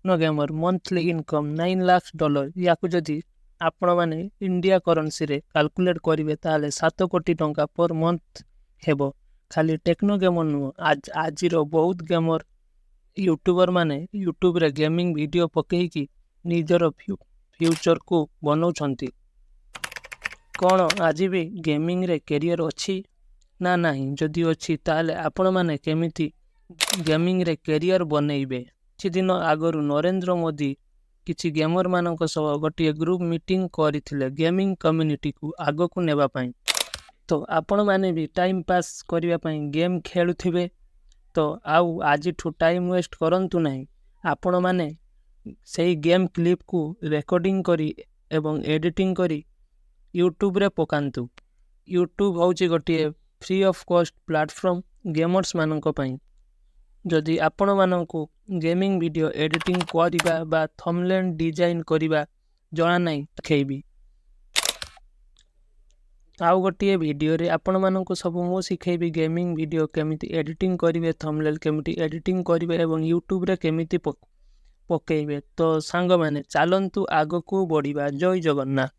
Gamer monthly income $9 lakh। ୟାକୁ ଯଦି ଆପଣମାନେ ଇଣ୍ଡିଆ କରେନ୍ସିରେ କାଲକୁଲେଟ୍ କରିବେ, ତାହେଲେ 7 କୋଟି ଟଙ୍କା ପର୍ ମନ୍ଥ ହେବ। ଖାଲି ଟେକ୍ନୋ ଗେମର ନୁହଁ, ଆଜିର ବହୁତ ଗେମର ୟୁଟ୍ୟୁବର ମାନେ ୟୁଟ୍ୟୁବରେ ଗେମିଂ ଭିଡ଼ିଓ ପକେଇକି ନିଜର ଫ୍ୟୁଚରକୁ ବନଉଛନ୍ତି। କ'ଣ ଆଜି ବି ଗେମିଂରେ କ୍ୟାରିୟର ଅଛି ନା ନାହିଁ? ଯଦି ଅଛି, ତାହେଲେ ଆପଣମାନେ କେମିତି ଗେମିଂରେ କ୍ୟାରିୟର ବନେଇବେ? କିଛି ଦିନ ଆଗରୁ ନରେନ୍ଦ୍ର ମୋଦି କିଛି ଗେମରମାନଙ୍କ ସହ ଗୋଟିଏ ଗ୍ରୁପ୍ ମିଟିଂ କରିଥିଲେ ଗେମିଂ କମ୍ୟୁନିଟିକୁ ଆଗକୁ ନେବା ପାଇଁ। ତ ଆପଣମାନେ ବି ଟାଇମ୍ ପାସ୍ କରିବା ପାଇଁ ଗେମ୍ ଖେଳୁଥିବେ। ତ ଆଉ ଆଜିଠୁ ଟାଇମ୍ ୱେଷ୍ଟ କରନ୍ତୁ ନାହିଁ। ଆପଣମାନେ ସେଇ ଗେମ୍ କ୍ଲିପ୍କୁ ରେକର୍ଡ଼ିଂ କରି ଏବଂ ଏଡ଼ିଟିଂ କରି ୟୁଟ୍ୟୁବରେ ପକାନ୍ତୁ। ୟୁଟ୍ୟୁବ୍ ହେଉଛି ଗୋଟିଏ ଫ୍ରି ଅଫ୍ କଷ୍ଟ ପ୍ଲାଟଫର୍ମ ଗେମର୍ସମାନଙ୍କ ପାଇଁ। ଯଦି ଆପଣମାନଙ୍କୁ ଗେମିଂ ଭିଡ଼ିଓ ଏଡ଼ିଟିଂ କରିବା ବା ଥମ୍ବନେଲ୍ ଡିଜାଇନ୍ କରିବା ଜଣା ନାହିଁ, ଶିଖେଇବି। ଆଉ ଗୋଟିଏ ଭିଡ଼ିଓରେ ଆପଣମାନଙ୍କୁ ସବୁ ମୁଁ ଶିଖେଇବି, ଗେମିଂ ଭିଡ଼ିଓ କେମିତି ଏଡ଼ିଟିଂ କରିବେ, ଥମ୍ବନେଲ୍ କେମିତି ଏଡ଼ିଟିଂ କରିବେ ଏବଂ ୟୁଟ୍ୟୁବରେ କେମିତି ପକେଇବେ। ତ ସାଙ୍ଗମାନେ, ଚାଲନ୍ତୁ ଆଗକୁ ବଢ଼ିବା। ଜୟ ଜଗନ୍ନାଥ।